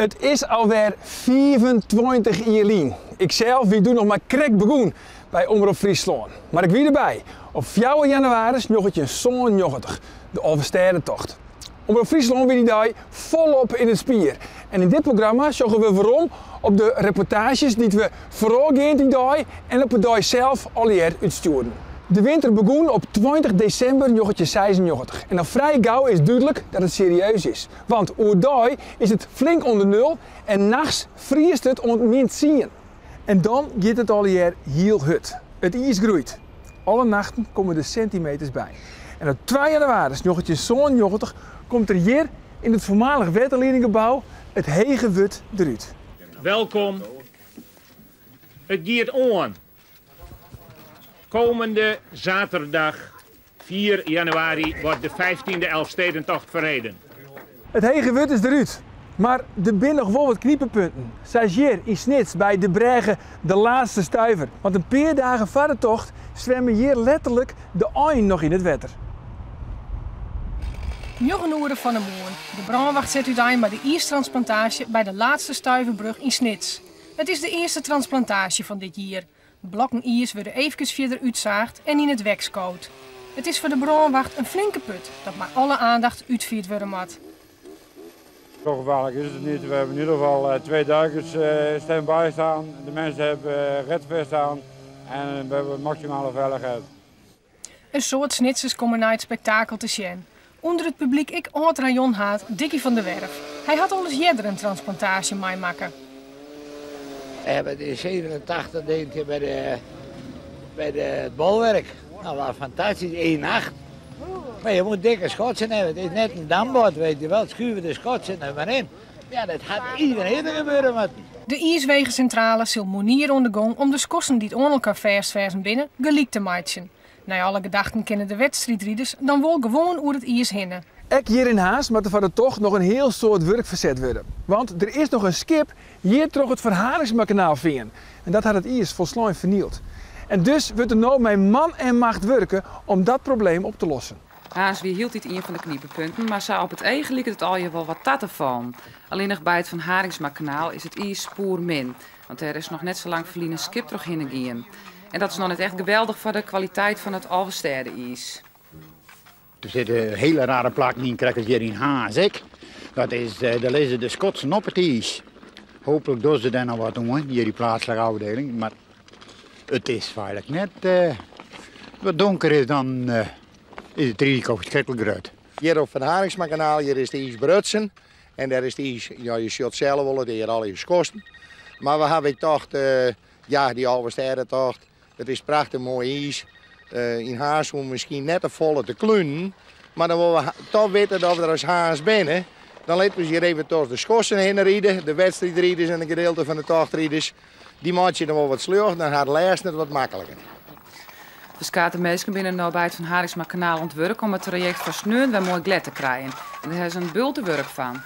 It is alwer 25 jier lyn. Iksels wie doe noch mar krekt begûn by Omrop Fryslân. Mar ik wie derby op 4 jannewaris 1997, de Alvestêdetocht. Omrop Fryslân wie dy dei folop yn it spier. En yn dit programma sjogge we werom op de reportaazjes dy't we foarôfgeand dy dei en op de dei sels allegear útstjoerden. De winter begûn op 20 desimber 1996 en al frij gau is dúdlik dat it serieus is. Want oerdei is it flink ûnder nul en nachts friest it oant min tsien. En dan giet it allegear hiel hurd. It iis groeit. Alle nachten komme der sintimeters by. En op 2 jannewaris 1997 komt der hjir yn it foarmalich wetterliedinggebou it Hege Wurd derút. Welkom. It giet oan. Komende zaterdag 4 januari wordt de 15e Elfstedentocht verreden. It Hege Wurd is derút. Mar der binne noch wol wat knipepunten. Sa as hjir yn Snits by de brêge De Laatste Stuiver. Want in pear dagen foar de tocht swimme hjir letterlik de einen noch yn it wetter. 9 oere fan 'e moarn. De brânwacht set útein mei de iistransplantaasje by de Laatste Stuiverbrug yn Snits. It is de earste transplantaasje fan dit jier. Blokken iis wurde eefkes fierder útsaagd en yn it wek skood. It is foar de brânwacht in flinke put dat mei alle aandacht útfierd wurde moat. Zo gevaarlijk is het niet. We hebben in ieder geval twee duikers stand-by staan. De mensen hebben redvest aan en we hebben maximale veiligheid. In soad Snitsers komme nei it spektakel te sjen. Under it publyk ek âld-rayonhaad Dicky van der Werf. Hy hat alris earder in transplantaasje meimakke. We hebben het in 87 denk ik bij de het bolwerk. Nou, was fantastisch, 1,8. Maar je moet dikke schotsen hebben. Het is net een dambord, weet je wel. Schuiven de schotsen er maar in. Ja, dat had iedereen eerder gebeuren moeten. De iiswegesintrale sil moarnier oan de gong om de skossen dy't oan elkoar fêstferzen binne gelyk te meitsjen. Nei alle gedachten kinne de wedstriidriders dan wol gewoan oer it iis hinne. Ek hjir yn Harns moat der foar de tocht noch in hiel soad wurk ferset wurde. Want der is noch in skip hjir troch it Van Harinxmakanaal fearn en dat hat it iis folslein fernield. En dus wurdt der no mei man en macht wurke om dat probleem op te lossen. Harns wie hieltyd ien fan de knipepunten, mar sa op it each liket it allegear wol wat ta te fallen. Allinnich by it Van Harinxmakanaal is it iis poermin, want dêr is noch net sa lang ferlyn in skip trochhinne gien. En dat is noch net echt geweldich foar de kwaliteit fan it Alvestêde-iis. Der sitte hiele rare plakken yn, krekt as hjir yn Harns ek. Dat is, dêr lizze de skotsen op it iis. Hooplik dogge se dêr noch wat oan, hjir dy pleatslike ôfdieling. Mar it is feitlik net. Wat donker is, dan is it risiko ferskriklik grut. Hjir op Van Harinxmakanaal, hjir is it iis brutsen. En dêr is it iis, ja, je sjocht sels wol, it is hjir allegear skossen. Mar we hawwe ek tocht, ja, dy Alvestêdetocht, it is prachtich moai iis. Yn Harns hoege we miskien net te folle te klunen, mar dan wolle we toch witte dat we der as Harns binne. Dan litte we se hjir even troch de skossen hinne ride, de wedstriidriders en in gedeelte fan de tochtriders. Dy meitsje dan wol wat sljocht, dan hat lêsten it wat makliker. Ferskate minsken binne no by it Van Harinxmakanaal oan it wurk om it trajekt foar sneon wer moai glêd te krijen. En dêr ha se in bulte wurk fan.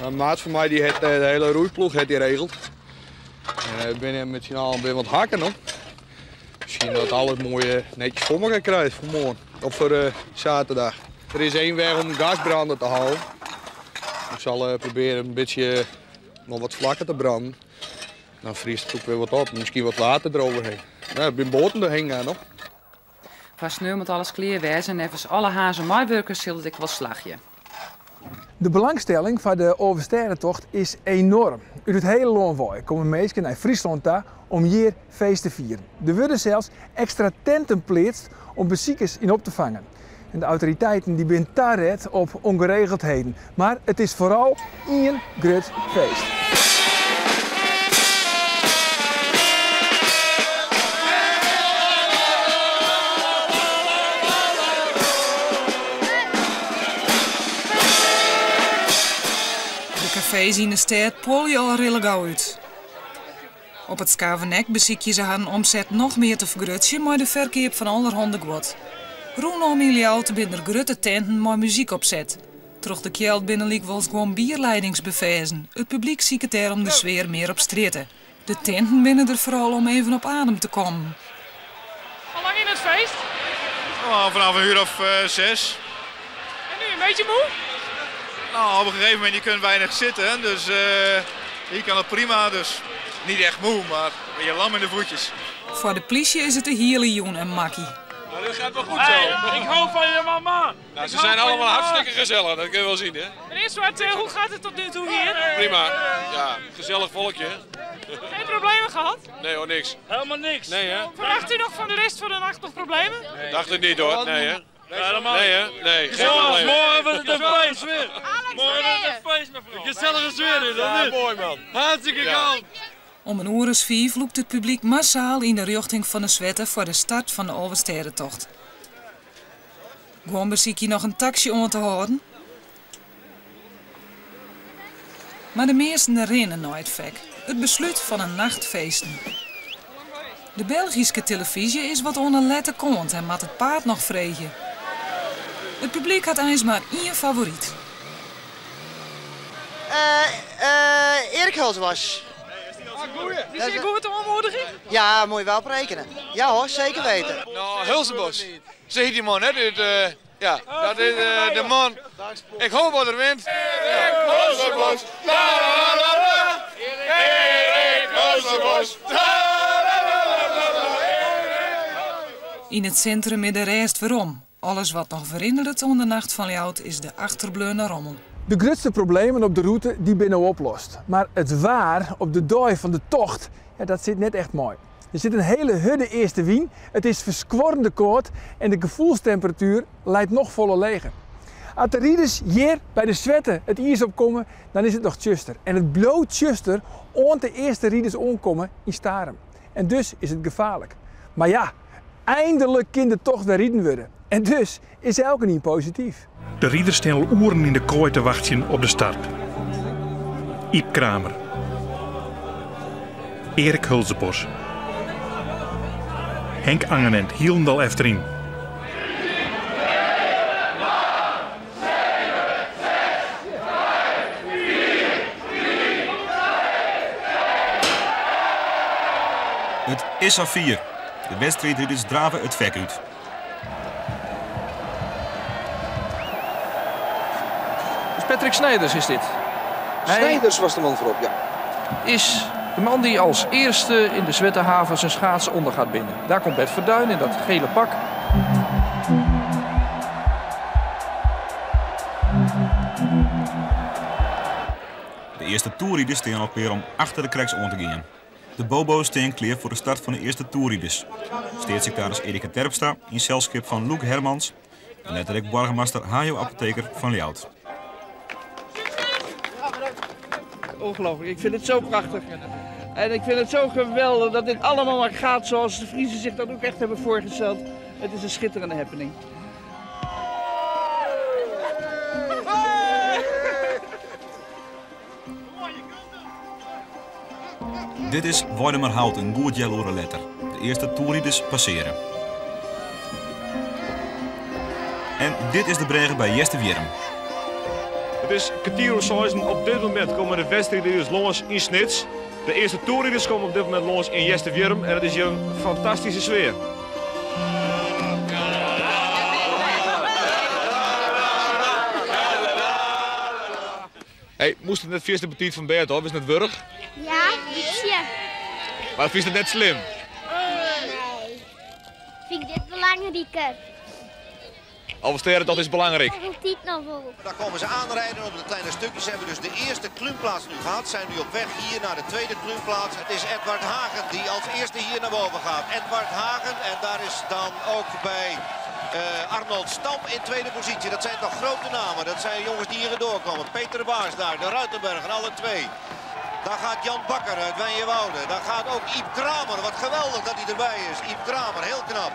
In maat fan my dy hat de hiele roeiploech hat dy regeld. En we binne met syn allen bin wat hakken op. Miskien dat alles moai netjes foar elkoar krijt foar moarn of foar zaterdag. Der is één weg om gasbrander te halen. Ik zal proberen in bytsje noch wat flakker te branden. Dan friest it ek wer wat op. Miskien wat water deroverheen. Nou, ik bin boaten derheen gaan nog. Foar sneon moat alles klear wêze en neffens alle Harnzer meiwurkers sil it ek wol slagje. De belangstelling foar de Alvestêdetocht is enoarm. Ut it hiele lân wei komme minsken nei Fryslân ta om hjir feest te fieren. Der wurde sels ekstra tinten pleatst om besikers yn op te fangen. En de autoriteiten dy binne taret op ûngeregeldheden, mar it is foaral ien grut feest. De kafees yn de stêd puolje al rillegau út. Op it Skavernek besykje se harren omset noch mear te fergrutsjen mei de ferkeap fan allerhande guod. Rûnom yn Ljouwert binne der grutte tinten mei muzyk opset. Troch de kjeld binne lykwols guon bierleidings beferzen. It publyk siket dêrom de sfear mear op strjitte. De tinten binne der foaral om even op adem te kommen. Al lang yn it feest? Oh, vanaf een uur of 6. En nu een beetje moe? Nou, op een gegeven moment, je kunt weinig zitten, dus uh, hier kan het prima. Dus niet echt moe, maar een beetje lam in de voetjes. Foar de plysje is it de hiele jûn in makkie. Nou, dit gaat wel goed zo. Hey, ik hou van je mama. Nou, ze zijn allemaal hartstikke gezellig, dat kun je wel zien, hè? Meneer Zwart, hoe gaat het tot nu toe hier? Prima, ja, gezellig volkje. Geen problemen gehad? Nee hoor, niks. Helemaal niks? Nee hè? Verwacht u nog van de rest van de nacht nog problemen? Nee. Dacht het niet hoor, nee hè? Helemaal nee hè? Nee, geen probleem. Morgen wordt het een feest weer. Morgen wordt het een feest mevrouw. Gezellige sfeer is dat Ja, mooi man. Hartstikke ja. Om in oer as fiif lûkt it publyk massaal yn de rjochting fan de Swette foar de start fan de Alvestêdetocht. Guon besykje noch in taksy oan te hâlden. Mar de measten rinne nei it fek. It beslút fan in nacht feesten. De Belgyske telefyzje is wat oan 'e lette kant en moat it paad noch freegje. It publyk hat eins mar ien favoryt. Erik Hulzebosch. Is dit goed oanmoediging? Ja, moet je wel op rekenen. Ja hoor, zeker weten. Nou, Hulzebosch. Zeg die man, hè? Dit, uh, ja, dat is uh, de man. Ik hoop dat er wint. Erik Hulzebosch. La la la la. Erik Hulzebosch. La la la la. Yn it sintrum is de rêst werom. Alles wat noch werinneret oan de Nacht fan Ljouwert is de achterbleaune rommel. De grutste problemen op de rûte dy binne no oplost. Mar it waar op de dei fan de tocht, ja, dat sit net echt moai. Der sit in hiele hurde eastewyn, it is ferskuorrende kâld en de gefoelstemperatuer leit noch folle leger. As de riders hjir by de Swette it iis opkomme, dan is it noch tsjuster. En it bliuwt tsjuster oant de earste riders oankomme yn Starum. En dus is it gefaarlik. Mar ja, eindelik kin de tocht wer riden wurde. En dus is elkenien posityf. De riders stean al oeren yn de koai te wachtsjen op de start. Yep Kramer. Erik Hulzebosch. Henk Angenent hielendal efteryn. It is safier. De wedstriidriders drave it fek út. Dus Patrick Snijders is dit. Hij Snijders was de man voorop, ja. Is de man die als eerste in de Zwettehaven zijn schaats onder gaat binden. Daar komt Bert Verduin in dat gele pak. De earste toerriders stean al klear om achter de cracks oan te gean. De bobo's stean klear foar de start fan de earste toerriders. Steatssiktaris Erica Terpstra yn selskip fan Loek Hermans en letter ek boargemaster Hayo Apotheker fan Ljouwert. Ongelooflijk, ik vind het zo prachtig. En ik vind het zo geweldig dat dit allemaal maar gaat zoals de Friezen zich dat ook echt hebben voorgesteld. Het is een schitterende happening. Dit is Weidumerhout in goed healoere letter. De earste toerriders passearje. En dit is de brêge by Easterwierrum. It is kertier oer seizen. Op dit momint komme de wedstriidriders lâns yn Snits. De earste toerriders komme op dit momint lâns yn Easterwierrum en it is hjir in fantastyske sfear. Hey, moast it net fierste betiid fan bêd ôf? Bist net wurch? Ja, bytsje. Mar fynst it net slim? Nee. Fyn ik dit belangriker. Alvestêdetocht is belangryk. Altyd noch wol. Daar komen ze aanrijden op de kleine stukjes. Hebben dus de eerste klunplaats nu gehad. Zijn nu op weg hier naar de tweede klunplaats. Het is Edward Hagen die als eerste hier naar boven gaat. Edward Hagen en daar is dan ook bij eh, Arnold Stam in tweede positie. Dat zijn toch grote namen. Dat zijn jongens die hier doorkomen. Peter Baars daar, de Ruitenberg en alle twee. Daar gaat Jan Bakker uit Wijnjewoude. Daar gaat ook Iep Kramer. Wat geweldig dat hij erbij is. Iep Kramer, heel knap.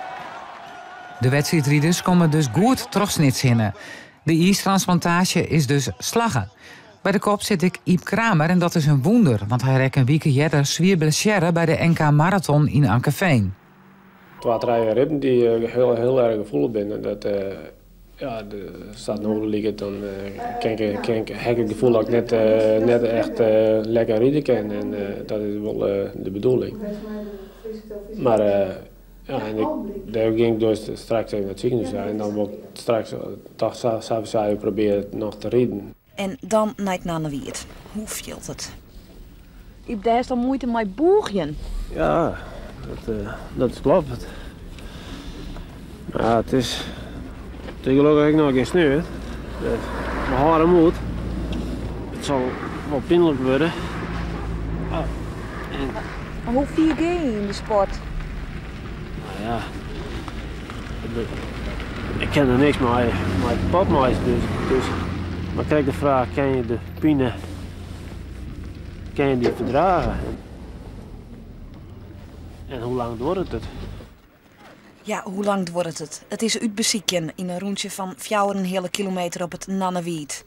De wedstriidriders komme dus goed troch Snits hinne. De iistransplantaasje is dus slagge. By de kop sit ek Yep Kramer en dat is in wûnder, want hy rekke in wike earder swier blessearre by de NK Maraton yn Ankeveen. Twa, trije ribben dy't hiel, hiel erg gefoelich binne. Dat, ja, sa't it no liket, dan kin ik, kin ik, ha ik it gefoel dat ik net, net echt lekker ride kin. En dat is wol de bedoeling. Mar ja, en ik, dêr gean ik dus straks even nei it sikehûs en dan wol ik straks toch sawiesa probearje noch te riden. En dan nei it Nannewiid. Hoe fielt it? Yp, dêr hast al muoite mei bûgjen. Ja, dat, uh, dat kloppet. Maar het is, het is gelukkig ek noch gjin sneon. Dus we hâlde moed. It sil wol pynlik wurde. Oh. En... Maar hoe fier gean je yn de sport? Nou ja, ik kin der niks mei, mei pop meitsje, dus, dus mar krekt de fraach, kin je de pine, kin je dy ferdrage? En hoe lang duorret it? Ja, hoe lang duorret it? It is útbesykjen yn in rûntsje fan fjouwer en in heale kilometer op it Nannewiid.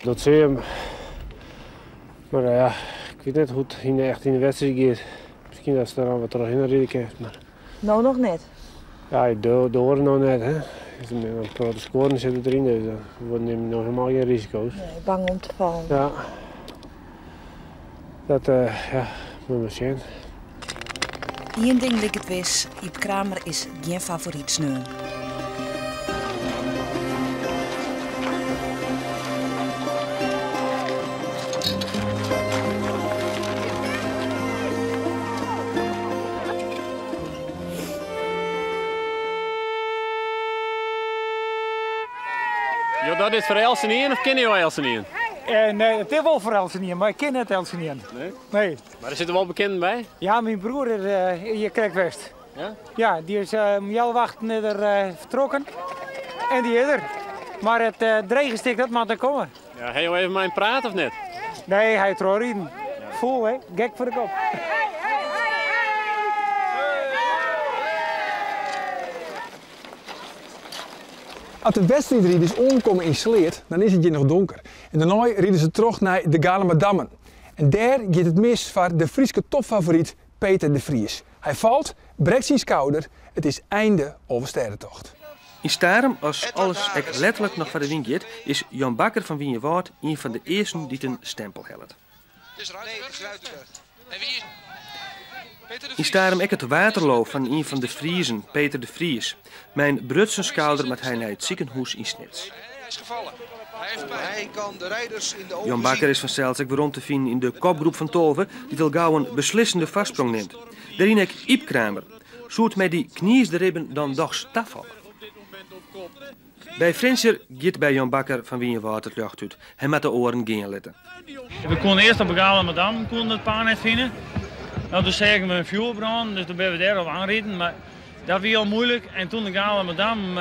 Dat sil him. Mar ja, ik wit net hoe't it yn echt yn de wedstriid giet. Miskien dat se der al wat trochhinne ride kin. Mar No noch net. ja, ik doar noch net. Hè. In protte skuorren sitte deryn, dus dan nim ik noch hielendal gjin risiko's. Nee, bang om te fallen. Ja. Dat, uh, ja, moatte we sjen. Ien ding liket wis, Yp Kramer is gjin favoryt sneon. Jo, dat is foar eltsenien of kinne jo eltsenien? Nee, it is wol foar eltsenien, mar ik kin net eltsenien. Nee? Nee. Mar der sitte wol bekenden by? Ja, myn broer is hjir krekt west. Ja? Ja, dy is om healwei achten is er fertrokken. En dy is der. Mar it drege stik, dat moat noch komme. Ja, ha jo even mei him praat of net? Nee, hy hat trochriden. Fol, hè? Gek foar de kop. As de wedstriidriders oankomme yn Sleat, dan is it hjir noch donker. En dêrnei ride se troch nei de Galamadammen. En dêr giet it mis foar de Fryske topfavoryt Peter de Vries. Hy falt, brekt syn skouder. It is einde Alvestêdetocht. Yn Starum, as alles ek letterlik noch foar de wyn giet, is Jan Bakker fan Wynjewâld ien fan de earsten dy't in stempel hellet. Yn Starum ek it Waterloo fan ien fan de Friezen, Peter de Vries. Mei in brutsen skouder moat hy nei it sikehûs yn Snits. Jan Bakker is fansels ek werom te finen yn de kopgroep fan 12, dy't al gau in beslissende foarsprong nimt. Dêryn ek Yp Kramer. Soe it mei dy kniesde ribben dan dochs tafalle? By Frjentsjer giet by Jan Bakker fan Wynjewâld it ljocht út. Hy moat de oaren gean litte. We koene earst op Galamadammen koene it paad net fine. No, doe seagen we in fjoerbrân, dus doe binne we dêr op oanriden. Mar dat wie al muoilik. En toen de Galamadammen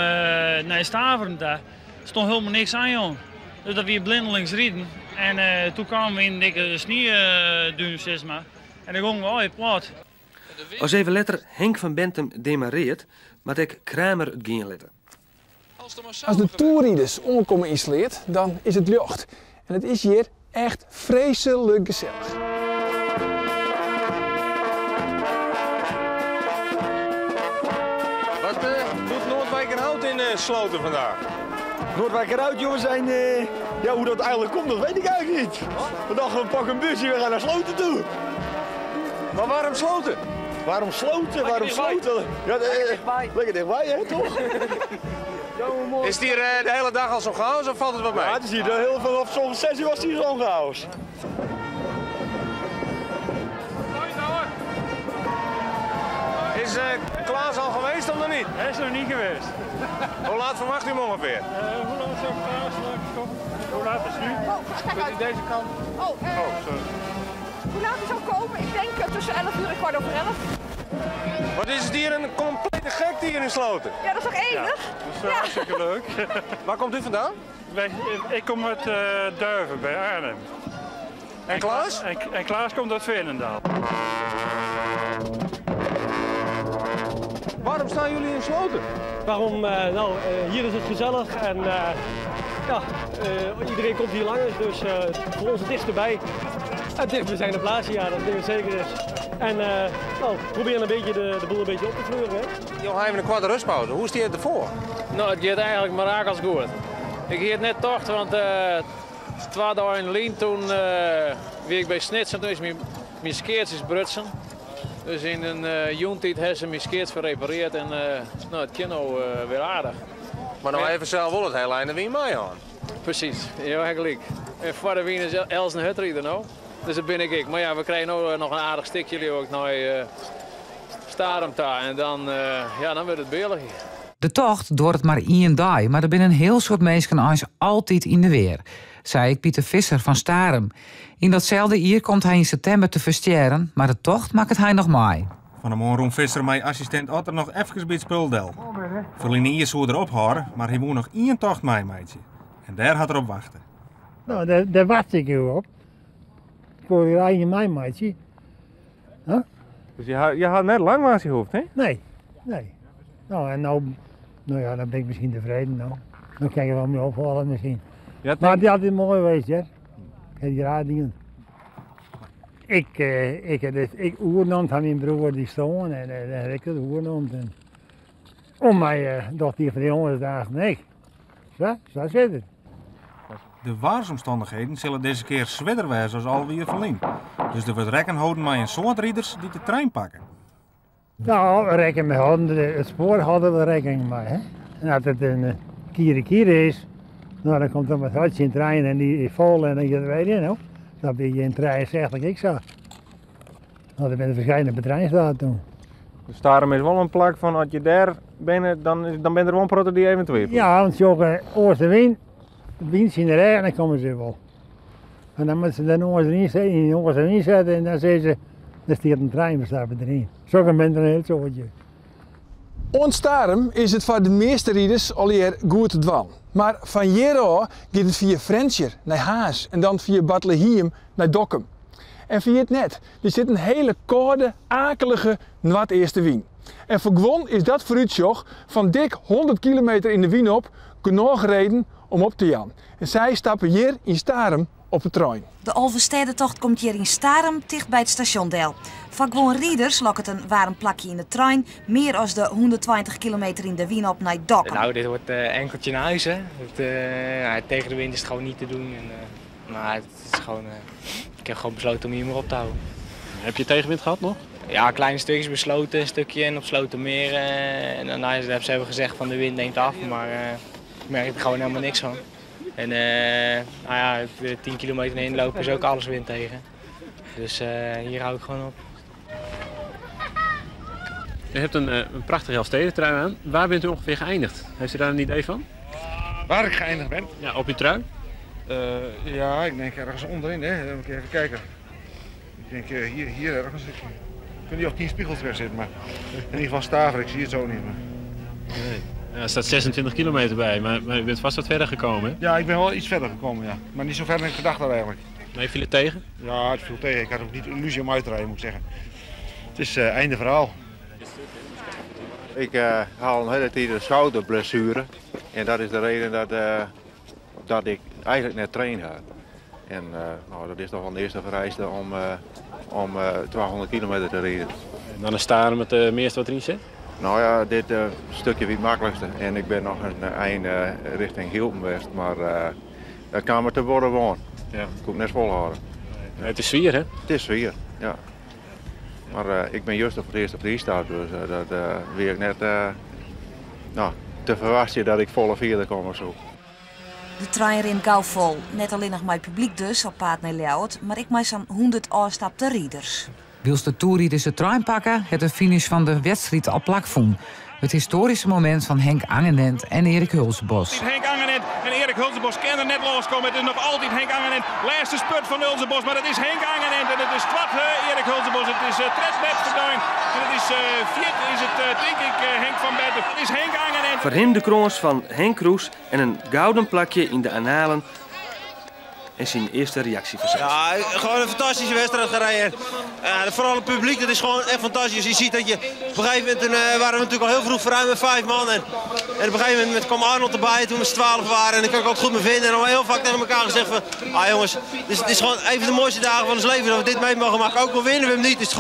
nei Staveren ta, stond hielendal niks oan, jong. Dus dat wie blindelings riden. En toen kamen we yn in dikke sniedún, sis mar. En dan gongen we allegear plat. As even letter Henk van Bentum demarrearret, moat ek Kramer it gean litte. As de toerriders oankomme yn Sleat, dan is it ljocht. En it is hjir echt freeslik gesellich. Wat doet Noordwijkerhout in Sloten vandaag? Noordwijkerhout, jongens, zijn, ja, hoe dat eigenlijk komt, dat weet ik eigenlijk niet. We dachten, we pakken een busje, we gaan naar Sloten toe. Maar waarom Sloten? Waarom Sloten? Waarom Sloten? Ja, Lekker dichtbij. Lekker dichtbij, hè, toch? Is het hier de hele dag al zo chaos of valt het wat mee? Ja, het is hier heel veel, of soms 6 uur was het hier zo'n chaos. Is Klaas al geweest of nog niet? Hij is nog niet geweest. Hoe laat verwacht u hem ongeveer? Hoe laat zou Klaas langskomen? Hoe laat is het nu? Oh, kijk uit. Kunt u deze kant? Oh, Oh, sorry. Hoe laat hij zou komen? Ik denk tussen 11 uur en 11:15. Wat is het hier een complete gekte hier in Sloten? Ja, dat is toch enig? Ja, dat is hartstikke leuk. Waar komt u vandaan? Ik kom uit Duiven bij Arnhem. En Klaas? En Klaas komt uit Veenendaal. Waarom staan jullie in Sloten? Waarom? Nou, hier is het gezellig en iedereen komt hier langs, dus voor ons het dichtst erbij. Het dichtstbijzijnde plaatsje, ja, dat ding zeker is. En probeer een beetje de boel een beetje op te fleuren. Hè. Jo, even een kwart rustpauze. Hoe is die ervoor? Nou, het gaat eigenlijk maar raak als goed. Ik had het net tocht, want 2 dagen in Lien, toen wie ik bij Snits en toen is mijn skeertjes brutsen. Dus yn in jûntiid ha se myn skeats ferrepareard en no, it kin no wer aardich. Mar no even sels wol it hiele ein de wyn mei hân. Presys, jo ha gelyk. En foar de wyn is Els in hurdrider no, dus dat bin ik ek. Mar ja, we krije no noch in aardich stikje leau ik nei Starum ta en dan, ja, dan wurdt it bealich. De tocht duorret mar ien dei, mar der binne in hiel soad minsken eins altyd yn de weer, sei ek Pieter Visser fan Starum. Yn datselde jier komt hy yn septimber te ferstjerren, mar de tocht makket hy noch mei. Fan 'e moarn rûn Visser mei assistint Otter noch efkes by it spul del. Ferline jier soe er ophâlde, mar hy woe noch ien tocht meimeitsje. En dêr hat er op wachte. No, dêr wacht ik op. Ik wol hjir eigen meimeitsje. Huh? Dus je ha net lang wachtsje hoefd, hè? Nee, nee. No, en no, no ja, dan bin ik miskien tefreden no. Dan kin ik wol mei ophâlde miskien. Ja, mar it is altyd moai west, hear. Ik ha it graach dien. Ik, eh, ik, ik, ik oernomd fan myn broer dy't stoarn en eh, dan ha ik it oernomd. En om my eh, docht ien fan de jonges dagen ek. Sa, sa sit it. De waarsomstannichheden sille dizze kear swierder wêze as 11 jier ferlyn. Dus der wurdt rekken holden mei in soad riders dy't de trein pakke. No, rekken mei hâlden, it spoar hâlde we rekkening mei. Hè? En as it in kiere kiere is, no, dan komt der wat hartsje in trein en dy is fol en dan giet it wer yn. No. Dat wie yn 63 ek sa. No, der binne ferskillende treinstaten toen. Dus Starum is wol in plak fan as je dêr binne, dan, is, dan binne der wol in protte dy't even twivelje. Ja, want sjoch, oars de wyn, de wyn tsjin de rêch, dan komme se wol. En dan moatte se de noas deryn sette, yn de noas deryn sette en dan sizze se, der stiet in trein, we stappe deryn. Sokke binne der in hiel soadje. Oant Starum is it foar de measte riders allegear goed te dwaan. Mar fan hjir ôf giet it fia Frjentsjer nei Harns en dan fia Bartlehiem nei Dokkum. En ferjit net, der sit in hiele kâlde, akelige noardeastewyn. En foar guon is dat foarútsjoch fan dik 100 kilometer yn de wyn op genôch reden om op te jaan. En sy stappe hjir yn Starum op 'e trein. De Alvestêdetocht komt hjir yn Starum ticht by it stasjon del. Foar guon riders lokket in waarm plakje yn de trein mear as de 120 kilometer yn de wyn op nei Dokkum. Nou, dit wordt uh, enkeltje naar huis, hè. Het, uh, ja, tegen de wind is het gewoon niet te doen. En, uh, maar het is gewoon, ik heb gewoon besloten om hier maar op te houden. Heb je tegenwind gehad nog? Ja, kleine stukjes besloten, een stukje en op Slotermeer. En daarna hebben ze hebben gezegd van de wind neemt af, maar ik merk er gewoon helemaal niks van. En nou ja, 10 kilometer inlopen is ook alles wind tegen. Dus hier hou ik gewoon op. U hebt een prachtige Elfstedentrui aan. Waar bent u ongeveer geëindigd? Heeft u daar een idee van? Waar ik geëindigd ben? Ja, op uw trui? Ja, ik denk ergens onderin. Hè. Dan moet ik even kijken. Ik denk hier ergens. Ik weet niet of 10 spiegels weg zitten, maar in ieder geval Staveren, ik zie het zo niet. Maar... Nee. Ja, er staat 26 kilometer bij, maar u bent vast wat verder gekomen, hè? Ja, ik ben wel iets verder gekomen, ja. Maar niet zo ver dan ik gedacht had eigenlijk. Maar viel het tegen? Ja, het viel tegen. Ik had ook niet de illusie om uit te rijden, moet ik zeggen. Het is einde verhaal. Ik haal een hele tijd een schouderblessure. En dat is de reden dat ik eigenlijk net train had. En nou, dat is toch wel de eerste vereiste om 200 kilometer te rijden. En dan is Starum het meeste wat erin zit? Nou ja, dit stukje wie het makkelijkste. En ik ben nog een eind richting Hilton geweest, maar dat kan me te worden woon. Ja. Ik kon het net volhouden. Nee, het is zwier, hè? Het is zwier, ja. Maar ik ben juist op het eerste op de start, dus dat wil ik net nou, te verwachten dat ik volle vierde kom of zo. De trein rint gau fol. Net allinnich noch mei publyk dus op paad nei Ljouwert, mar ek mei sa'n 100 ôfstapte riders. Wylst de toerriders de trein pakke, hat de finish fan de wedstriid al plakfûn. It histoaryske momint fan Henk Angenent en Erik Hulzebosch. Henk Angenent en Erik Hulzebosch kinne der net loskomme. It is noch altyd Henk Angenent. Lêste spurt fan Hulzebosch, mar it is Henk Angenent en it is twadde Erik Hulzebosch. It is tredde Bert Verduin en it is fjirde is it tink ik Henk van Betten. It is Henk Angenent. Foar him de krâns fan Henk Kroes en in gouden plakje yn de annalen en syn earste reaksje fansels. Ja, gewoon een fantastische wedstrijd gereden. Vooral het publiek, dat is gewoon echt fantastisch. Je ziet dat je op een gegeven moment, waren we natuurlijk al heel vroeg vooruit met 5 man. En op een gegeven moment kwam Arnold erbij toen we z'n 12 waren. En dan kan ik ook goed me vinden. En dan heel vaak tegen elkaar gezegd van, jongens, het is gewoon een van de mooiste dagen van ons leven dat we dit mee mogen maken. Ook al winnen we hem niet, het is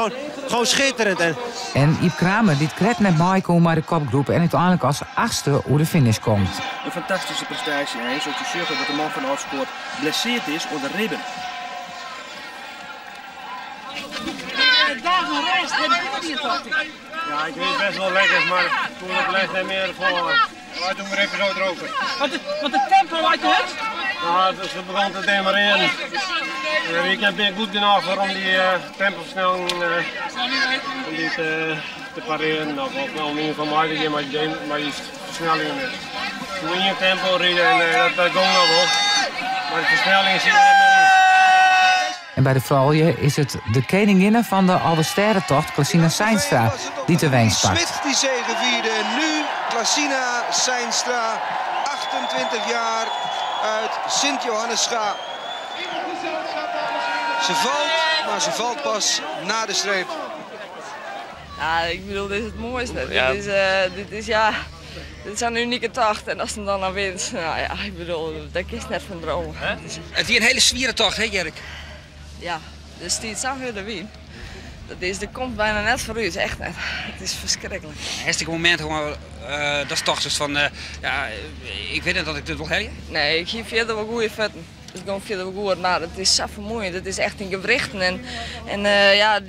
gewoon schitterend. En, en Yep Kramer, dy't krekt net meikomt mei de kopgroep en úteinlik as achtste oer de finish komt. In fantastyske prestaasje, hè? Sa't je sjogge dat de man fan Aldskoat blessearre is oan de ribben. Dagen rêst ha ik wol dien, tocht ik. Ja, ik weet best wel lekker, maar ik kon het les niet meer volgen. Ja, doen we even zo erover. Want het tempo uit de hut? Nou, ze begon te demareren. En ik heb goed genoeg voor om die tempoversnelling om die te pareren. Of om in ieder geval mee te gaan met die versnelling. Ze moet in tempo rijden en dat ging nog wel. Maar de versnelling zit er niet meer in. En bij de vrouwen is het de koninginne van de Alwesterrentocht, Klasina Seinstra, die te winst pakt. Smit die zegevierde en nu Klasina Seinstra, 28 jaar uit Sint-Johannesga. Ze valt, maar ze valt pas na de streep. Ja, ik bedoel, dit is het mooiste. Ja. Dit is een unieke tocht en als ze hem dan aan wint, nou ja, ik bedoel, daar kun je net van dromen. Het is een hele zwiere tocht, hè Jerk? Ja, dus die is weer de wien. Dat is, er komt bijna net voor u, is echt net. Het is verschrikkelijk. Hartstikke moment, gewoon, dat is toch dus van, ja, ik weet niet dat ik dit wil hebben. Nee, ik geef verder wel goede vetten. Het gaat verder wel goed, maar het is zo vermoeiend. Het is echt in gewrichten en ja,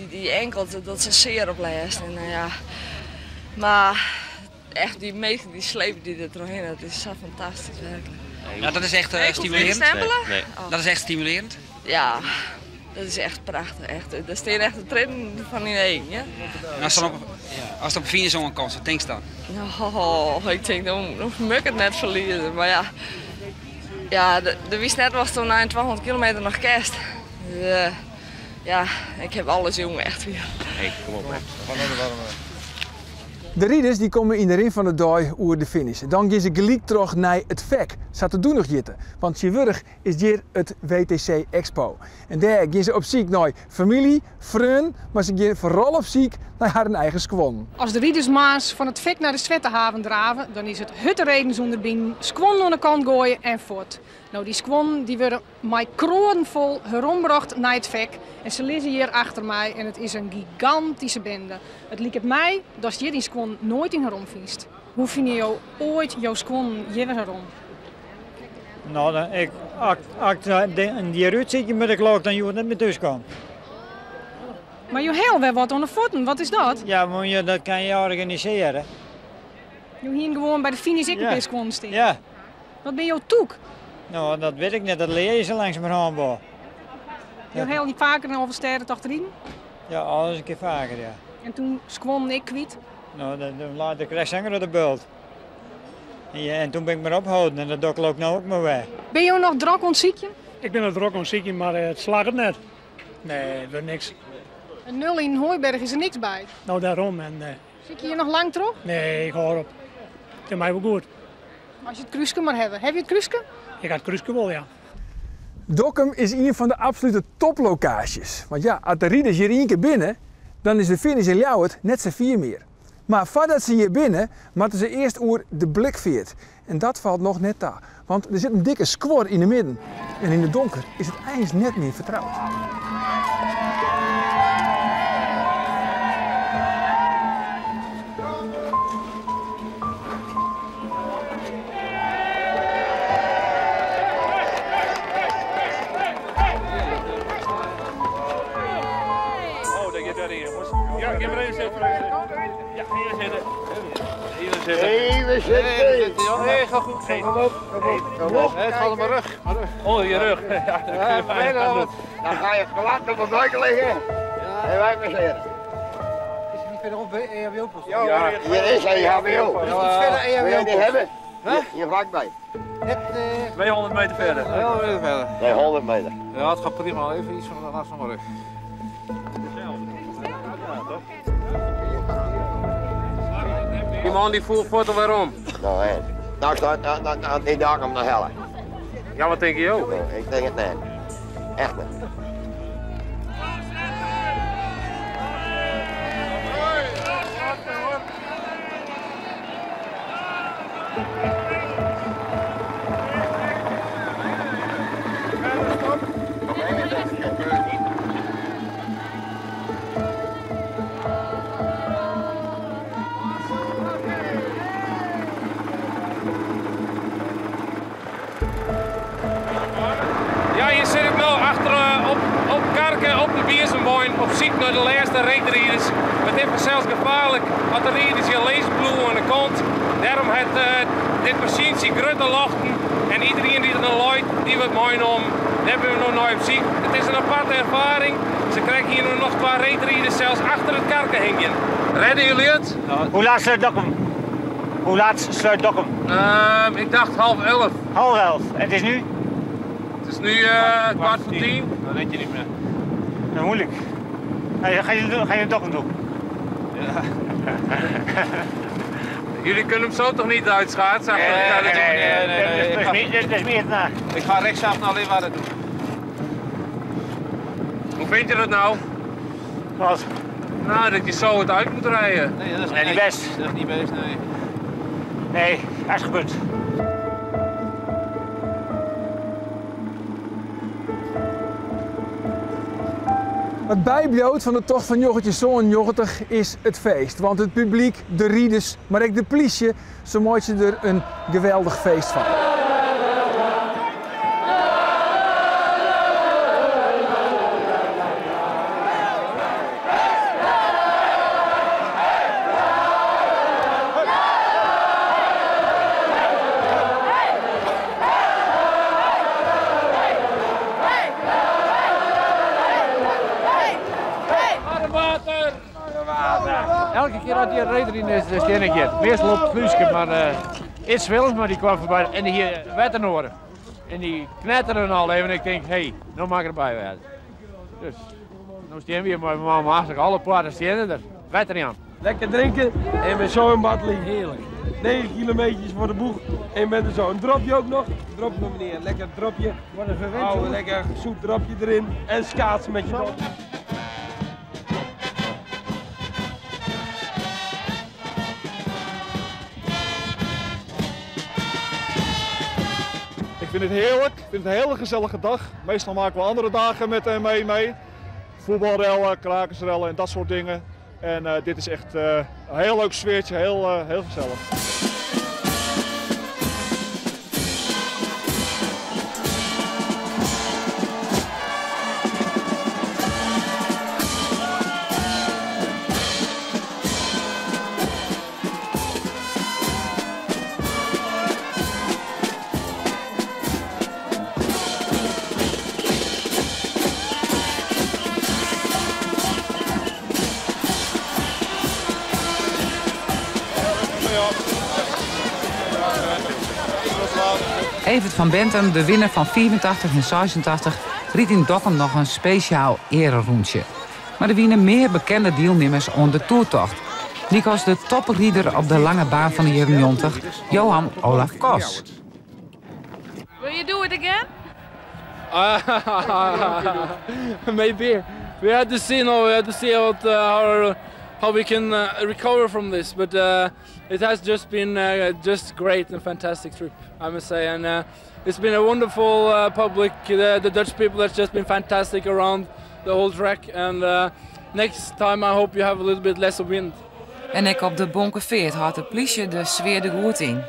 die enkel, dat ze zeer op lijst. En, ja. Maar echt die meester die sleept die er doorheen, dat is zo fantastisch werkelijk. Ja, dat is echt stimulerend. Nee, nee. Oh. Dat is echt stimulerend. Ja, dat is echt prachtig. Echt. Daar staan echt de trainen van in één. Ja? En als het op finish komt, wat denk je dan? Oh, ik denk, dan moet ik het net verliezen. Maar ja, ja de wist net was toen na 200 kilometer nog kerst. Dus, ja, ik heb alles jongen echt weer. Hey, kom op, hè. We gaan naar de warme. De rieders die komen in de rin van de dag oer de finish. Dan gaan ze gelijk terug naar het vek. Zat te doen nog jitten. Want Tjewurg is hier het WTC Expo. En daar gaan ze op ziek naar familie, vrienden, maar ze gaan vooral op ziek naar haar eigen skwon. Als de rieders maas van het vek naar de Zwettehaven draven, dan is het huttenreden zonder bien, skwon aan de kant gooien en voort. Nou, die skwon die worden met kroon vol herombracht naar het vek. En ze liggen hier achter mij en het is een gigantische bende. Het lijkt mij dat je die skwon nooit in herom viest. Hoe vind je ooit jouw skwon hier herom? Nou, dan, als ik in die ruit zit met de klok, dan je net meer thuis komen. Maar je heel weer wat aan de voeten, wat is dat? Ja, maar je, dat kan je organiseren. Je hier gewoon bij de finish ik een skwon staan. Ja. Wat ben jouw toek? Nou, dat weet ik net, dat leer je zo langzamerhand wel. Je heel niet vaker dan Alvesterrentocht erin? Ja, alles een keer vaker, ja. En toen skwon ik kwijt? Nou, dan laat ik rechts de bult. En toen ben ik maar opgehouden en dat doe ik ook nou ook maar weg. Ben je nog drok ontziekje? Ik ben nog drok ontziekje, maar het slaagt het net. Nee, er niks. Een nul in Hooiberg is er niks bij? Nou, daarom. En, Zit je hier nog lang terug? Nee, ik hoor op. Het is mij wel goed. Als je het kruisje maar hebt. Heb je het kruisje? Ik had het kruisje wel, ja. Dokkum is een van de absolute toplocaties. Want ja, als de rieders hier één keer binnen, dan is de finish in Ljouwert net zo vier meer. Maar voordat ze hier binnen, moeten ze eerst oer de Blikveert. En dat valt nog net daar, want er zit een dikke squor in de midden. En in het donker is het ijs net meer vertrouwd. Oh, daar gaat daar in, jongens. Ja, ik heb er even zitten. Ja, hier zitten. Hier zitten. Even zitten. Nee, ga goed. Kom op, kom op, kom op. Het gaat om mijn rug. Oh, je rug. Ja, dat kun je bijna gaan doen. Dan ga je glad op de buik liggen. En wij passeren. Is het niet verderop bij EHBO-post? Ja, hier is EHBO. Is het iets verder EHBO-post? Wil je die hebben? Hier vlakbij. Net 200 meter verder. 200 meter verder. Nee, 100 meter. Ja, het gaat prima. Even iets van de last van mijn rug. Die man die voelt voort al waarom. Nou, hè. Nou staat niet daar om naar helle. Ja, wat denk je ook? Nee, ik denk het niet. Echt niet. Ja, hier zit ik nou achter op Karken, op de biezemwein op syk nei de lêste reedriders. It is fansels gefaarlik as de riders hjir lizzen bliuwe oan de kant. Dêrom hat dit masjyntsje grutte lochten en iderien dy't der dan leit, dy wurdt meinommen. Dêr binne we no nei op syk. It is in aparte erfaring. Se krekt hiene noch twa reedriders sels achter it karke hingjen. Redde jullie it? Hoe laat sluit Dokkum? Hoe laat sluit Dokkum? Ik dacht half elf. Half elf. En het is nu? Het is nu 9:45. Dat weet je niet meer. Dat is moeilijk. Hey, ga je naar Dokkum toe? Ja. Jullie kunnen hem zo toch niet uitschaatsen? Nee, nee, nee, nee, nee. Dat is meer na. Ik ga rechtsaf naar Leeuwarden toe. Hoe vind je dat nou? Wat? Nou, dat je zo het uit moet rijden. Nee, dat is nee, niet best. Dat is niet best, nee. Nee, dat is gebeurd. Wat bijbliuwt van de tocht van 1997 is het feest. Want het publiek, de rieders, maar ook de politie, ze maken er een geweldig feest van. Elke keer dat die reder in is, is die een keer. Meestal loopt Fluiske, maar iets Willems, maar die kwam voorbij en die hier Wettenoren. En die knetteren al even en ik denk, hé, hey, nou mag ik erbij werden. Dus, nu staan we hier met mijn mama, alle paarden staan er. Wetter niet aan. Lekker drinken en met zo'n badling heerlijk. 9 kilometers voor de boeg en met er zo. Een dropje ook nog. Dropje nog meneer, lekker dropje. Wat een verwend, Oh, lekker zoet dropje erin en schaatsen met je dop. Ik vind het heerlijk. Ik vind het een hele gezellige dag. Meestal maken we andere dagen met mee. Voetbalrellen, krakersrellen en dat soort dingen. En dit is echt een heel leuk sfeertje, heel gezellig. Evert van Bentum, de winnaar van 84 en 86, riet in Dokkum nog een speciaal ereroentje. Maar er wienen meer bekende deelnemers onder de toertocht. Nikos de toprieder op de lange baan van de jaren 90, Johan Olaf Koss. Will you do it again? Maybe. We had to see now. We had to see how we can recover from this. But it has just been just great and fantastic trip, I must say. And it's been a wonderful public. The Dutch people has just been fantastic around the whole track. And next time I hope you have a little bit less of wind. En ik op de Bonkeveert had de politie de sfeer de goed in.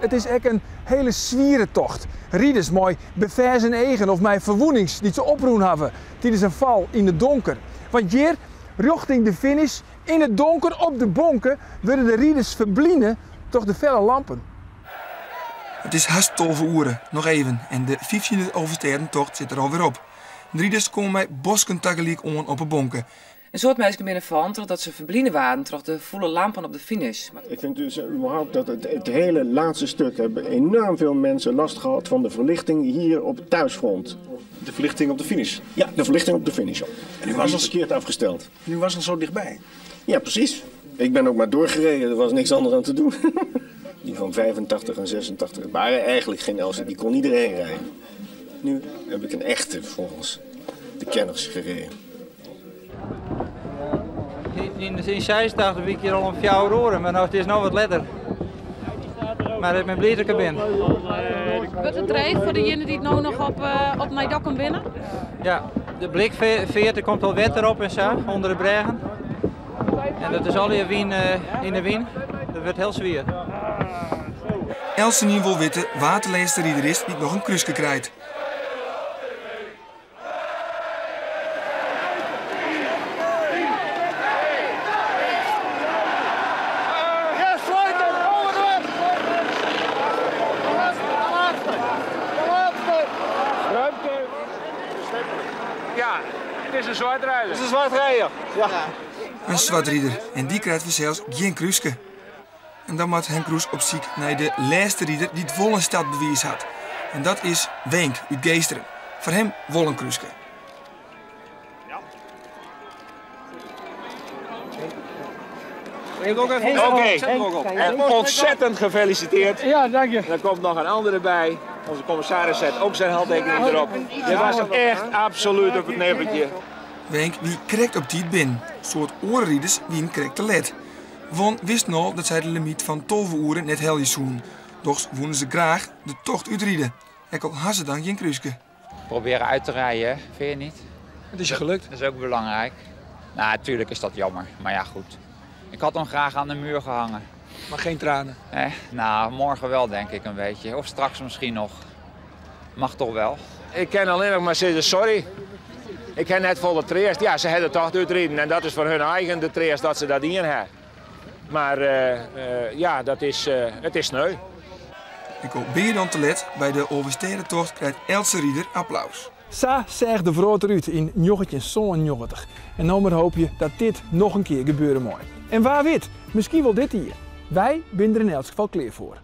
Het is echt een hele zwiere tocht. Rieders mooi beverzen egen of mijn verwoenings die ze oproen hebben tijdens een val in het donker. Want hier, richting de finish, in het donker op de bonken, worden de rieders verblinden door de felle lampen. Het is haast 12 uur, nog even, en de 15e Elfstedentocht zit er alweer op. De rieders komen bij bosken tegelijk on op de bonken. Een soort mensen binnen van, dat ze verblinden waren door de volle lampen op de finish. Ik vind dus überhaupt dat het hele laatste stuk hebben enorm veel mensen last gehad van de verlichting hier op het thuisfront. De verlichting op de finish? Ja, de verlichting op de finish. En u was al verkeerd afgesteld. En u was al zo dichtbij? Ja, precies. Ik ben ook maar doorgereden, er was niks anders aan te doen. Die van 85 en 86 waren eigenlijk geen Elsen, die kon iedereen rijden. Nu heb ik een echte volgens de kenners gereden. In 86 week hier al een 4 uur, maar nou, het is nog wat letter. Maar ik ben blij dat ik er ben. Wordt het dreig voor degenen die het nou nog op Nijdokkum winnen? Ja, De blikfeart, der komt al wetter op en sa, ûnder de brêgen. En dat is allegear wyn yn de wyn. Dat wurdt hiel swier. Eltsenien wol witte wa't de lêste rider is dy't noch in krúske krijt. Ja, het is een zwartrijder. Het is een zwartrijder, ja. In swartrider en dy krijt fansels gjin krúske. En dan moat Henk Kroes op syk nei de lêste rider dy't wol in startbewiis hat. En dat is Wenk út Geesteren. Foar him wol in krúske. Oké, en ontzettend gefeliciteerd. Ja, dank je. Er komt nog een andere bij. Onze commissaris zet ook zijn handtekening erop. Dit was echt absoluut op het nippertje. Wenk wie krekt op tiid binnen. Soad oare riders wienen krekt te let. Guon wisten al dat sy de limyt fan 12 oeren net helje soenen. Dochs woenen se graach de tocht útride, ek al ha se dan gjin krúske. Proberen uit te rijden, vind je niet? Het is je gelukt. Dat is ook belangrijk. Nou, natuurlijk is dat jammer, maar ja, goed. Ik had hem graag aan de muur gehangen. Maar geen tranen? Nou, morgen wel denk ik een beetje. Of straks misschien nog. Mag toch wel? Ik ken alleen nog maar zeggen sorry. Ik ken net vol de treast. Ja, ze hebben de tocht uitrijden en dat is voor hun eigen de treast dat ze dat in hebben. Maar ja, het is sneu. Ik hoop ben je dan te let, by de Alvestêdetocht krijt eltse rider applaus. Sa seach de wrâld derút yn 1997. En no mar hoopje dat dit noch in kear gebeure mei. En wa wit, miskien wol dit jier. Wy binne der yn elts gefal klear foar.